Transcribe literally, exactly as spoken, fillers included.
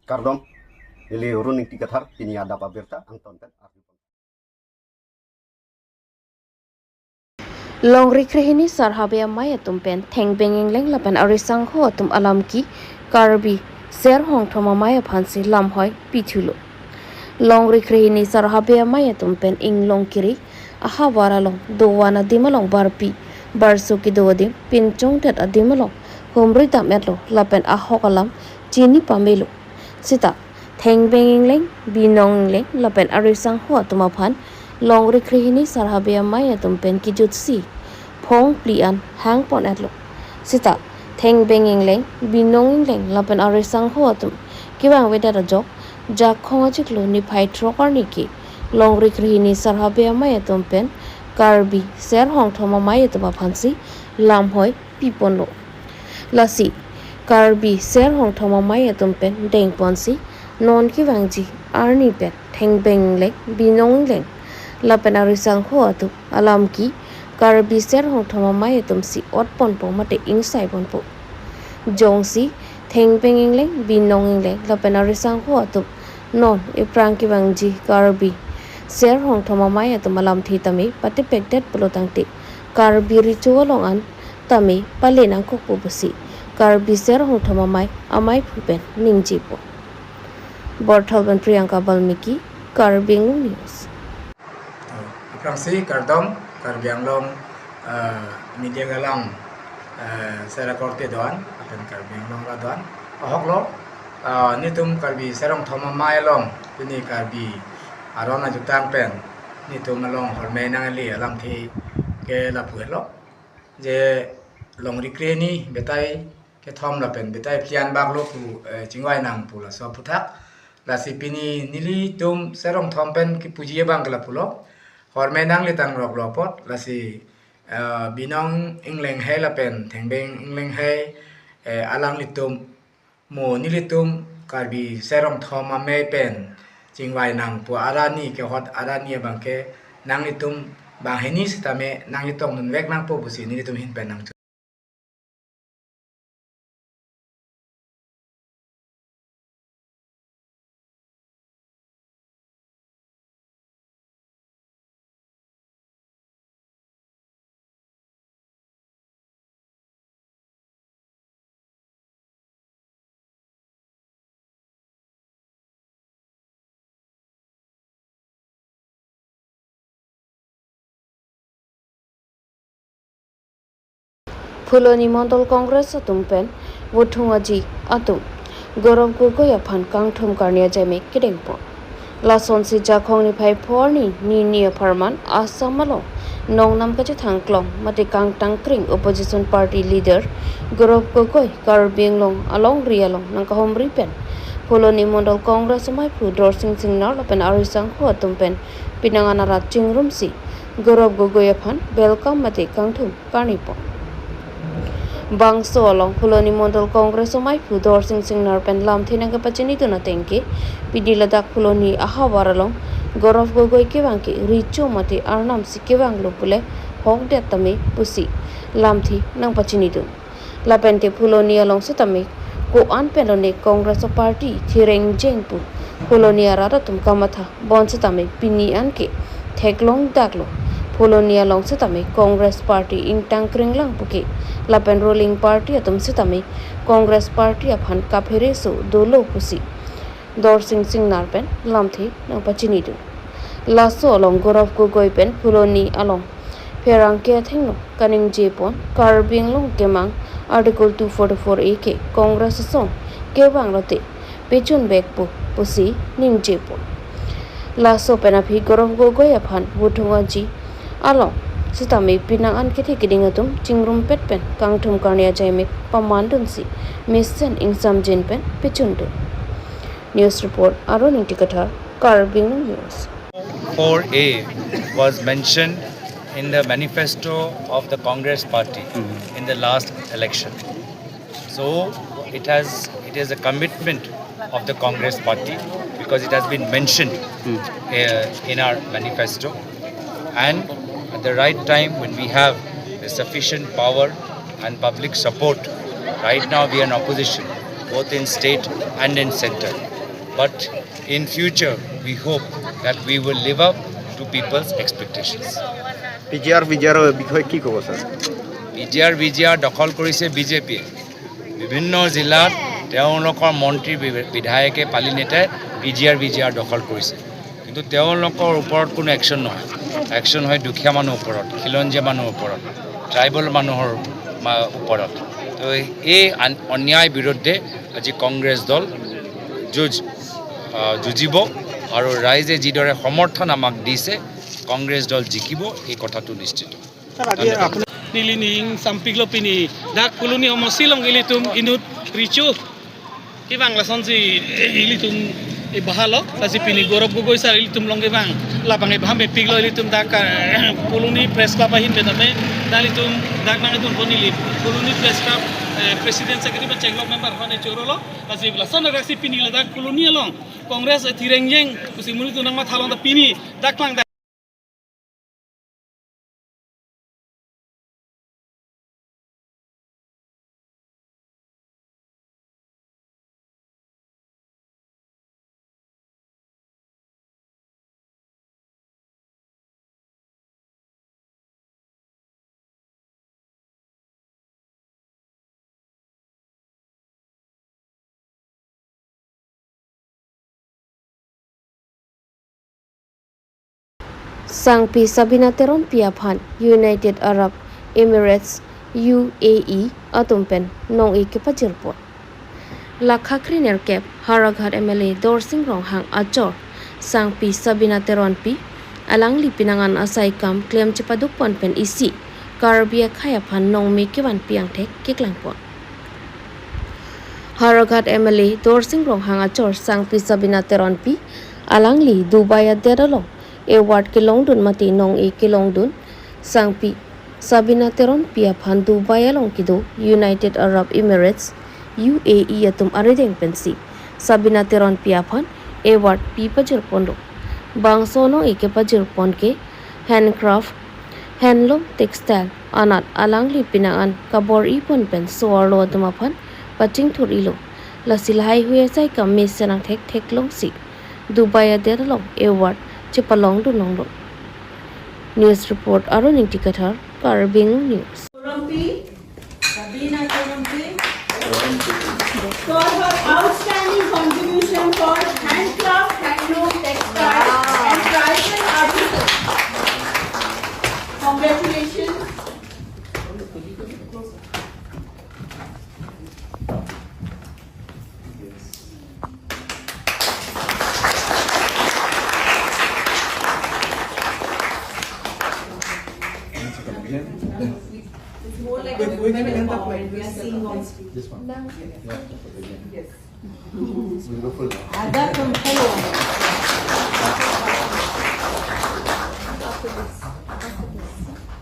Kardom, neli Arun Ingti Kathar, pini adap abirta angton pen arju. Longri krehini sar habe amei atum pen Thengbeng Engleng lapen arisangho atum alam ke Karbi Ser Hongthom Amei aphansi lamhoi pithulo. Longri krehini sar habe amei atum pen Inglong kiri ahavar along dovan adim along barpi barso kedo adim pinchongdet adim along humri dam-etlo lapen ahok alam chini pamelo. Sita Thengbeng Engleng, Binong Engleng lapen arisangho atum aphan longri krehini sar habe amei atum pen kejutsi phong phli an hangpon-etlo. Sita Thengbeng Engleng, Binong Engleng lapen arisangho atum kevangvedet ajok Jakhong achiklo niphai throk arni ke longri krehini sar habe amei atum pen Karbi Ser Hongthom Amei atum aphansi lamhoi piponlo. Lasi Karbi Ser Hongthom Amei atum pen dengponsi non kevangji arni pen Thengbeng Engleng, Binong Engleng lapen arisangho atum alam ke Karbi Ser Hongthom Amei atumsi otponpo mate ingsaiponpo. Jongsi Thengbeng Engleng, Binong Engleng lapen arisangho atum non ephrang kevangji Karbi Ser Hongthom Amei atum alamthe tame patipekdet pulo tangte Karbi Recho along an tame pale nangkokpo pusi Karbi Ser Hongthom Amei ameiphu pen ningjepo. Borthal pen Priyanka Balmiki, Karbi Anglong News. Aphrangsi kardom, Karbi Anglong, eh, media galang, eh, sera korte do-an, lapen Karbi Anglong ra do-an. Ahoklo, eh, netum Karbi Ser Hongthom Amei along, pini Karbi aron ajutang pen, netum along horme nangli alamthe ke lapu helo. Je longri krehini betai kethom lapen betai phli an baklo pu, eh, chingvai nang pu laso aphuthak. Lasi pini nelitum Ser Hongthom pen kepuji abang ke lapulo. Horme nangli tangroklo apot. Lasi, eh, Binong Engleng hei lapen Thengbeng Engleng hei, eh, alanglitum mo nelitum Karbi Ser Hongthom Amei pen chingvai nang pu arani kehot arani abang ke nanglitum banghini sitame nangchetongdunvek nangpo pusi nelitum ahin pen nang Phuloni Mondol Congress atum pen Vothung Aji atum Gaurav Gogoi aphan kangthum karni ajaimek kedengpon. Lasonsi Jakhong niphai pho arni nini apharman Assam along nongnam kachethang klong mate kangtang kring opposition party leader Gaurav Gogoi Karbi Anglong alongri along nangkahumri pen Phuloni Mondol Congress ameiphu Dorsing Singnar lapen arisangho atum pen pinang an arat chingrumsi Gaurav Gogoi aphan welcome mate kangthum karnipon. Bangso along Phuloni Mondol Congress ameiphu Dorsing Singnar pen lamthe nangkepachinidun ateng ke pini ladak Phuloni ahavar along Gaurav Gogoi kevang ke Recho mate Arnam si kevanglo pule hokdet tame pusi lamthe nangpachinidun. Lapente Phuloni along sitame ko-an pen lone Congress party thireng jeng pu Phuloni arat atum kamatha bonsitame pini an ke theklong daklo. Phuloni along sitame Congress party ingtang kringlang puke lapen ruling party atum sitame Congress party aphan kaphere so dolo pusi Dorsing Singnar pen lamthe nangpachinidun. Laso along Gaurav Gogoi pen Phuloni along pherangke athengno kaningjepon Karbi Anglong kemang Article two forty-four A ke Congress asong kevang lote pechunvekpo pusi ningjepon. Laso pen aphi Gaurav Gogoi aphan Vothung Aji along sitame pinang an kethe keding atum chingrumpet pen kangthum karni ajaimek pamandunsi mesen ingsamjin pen pechundun. News report, Arun Ingti Kathar, Karbi Anglong News. four A was mentioned in the manifesto of the Congress party in the last election. So it has, it is a commitment of the Congress party because it has been mentioned uh, in our manifesto. And at the right time, when we have the sufficient power and public support, right now we are in opposition, both in state and in center. But in future, we hope that we will live up to people's expectations. P G R, V G R বিষয়ে কি ক'ব, sir? P G R, V G R দখল কৰিছে B J পিয়ে। বিভিন্ন জিলাত তেওঁলোকৰ মন্ত্ৰী, বি-, বিধায়কে, পালি নেতাই P G R, V G R দখল কৰিছে, কিন্তু তেওঁলোকৰ ওপৰত কোনো একশ্যন নহয়। একশ্যন হয় দুখীয়া মানুহৰ ওপৰত, খিলঞ্জীয়া মানুহৰ ওপৰত, ট্ৰাইবেল মানুহৰ মা-, ওপৰত। তো এই আন-, অন্যায় বিৰুদ্ধে আজি কংগ্ৰেছ দল যুঁজ, আহ, যুঁজিব আৰু ৰাইজে যিদৰে সমৰ্থন আমাক দিছে, কংগ্ৰেছ দল জিকিব, এই কথাটো নিশ্চিত। ছাৰ, আজি আপুনি নিলি ning sampiklo pini dak Phuloni homosti along ilitum inut recho kevang lasonsi ilitum e bahalo, lasi pini Gaurav Gogoi sir ilitum along kevang labang e baham epiklo ilitum dak, eh, Phuloni Press Club ahin bename, dak ilitum dak nangdunpo neli Phuloni Press Club, eh, President Secretary pen chenglok member hone chorolo, lasi lason dak si pini ladak Phuloni along Congress, eh, thireng jeng pusi monit atum nangmathalong ta pini dak lang dak Sangpi Sabina Teronpi aphan United Arab Emirates, U A E atum pen nong-e kepajirpon. Lakha krenerkep Howraghat M L A Dorsing Ronghang achor Sangpi Sabina Teronpi alangli pinangan asaikam klem chepadukpon pen isi Karbi akhei aphan nongme kevanpi angthek keklangpon. Howraghat M L A Dorsing Ronghang achor Sangpi Sabina Teronpi alangli Dubai adet along award kelongdun mate nong-e kelongdun Sangpi Sabina Teronpi aphan Dubai along kedo United Arab Emirates, U A E atum arideng pensi Sabina Teronpi aphan award pi pajirponlo. Bangso nong-e kepajirpon ke handcraft, handloom, textile anat alangli pinangan kabor-ipon pen so-arlo atum aphan pachingthur-ilo. Lasi lahaihui asaikam mesen angthek theklongsi Dubai adet along award chepalongdun longlo. News report Arun Ingti Kathar, Karbi Anglong News. Teronpi, Sabina Teronpi, for her outstanding contribution for handcraft, handloom, textile, and tribal artisans. Congratulations. It's more like a moment of, we are seeing on screen. This one. Yes. We'll go full now. Ada pun hello. After this. After this.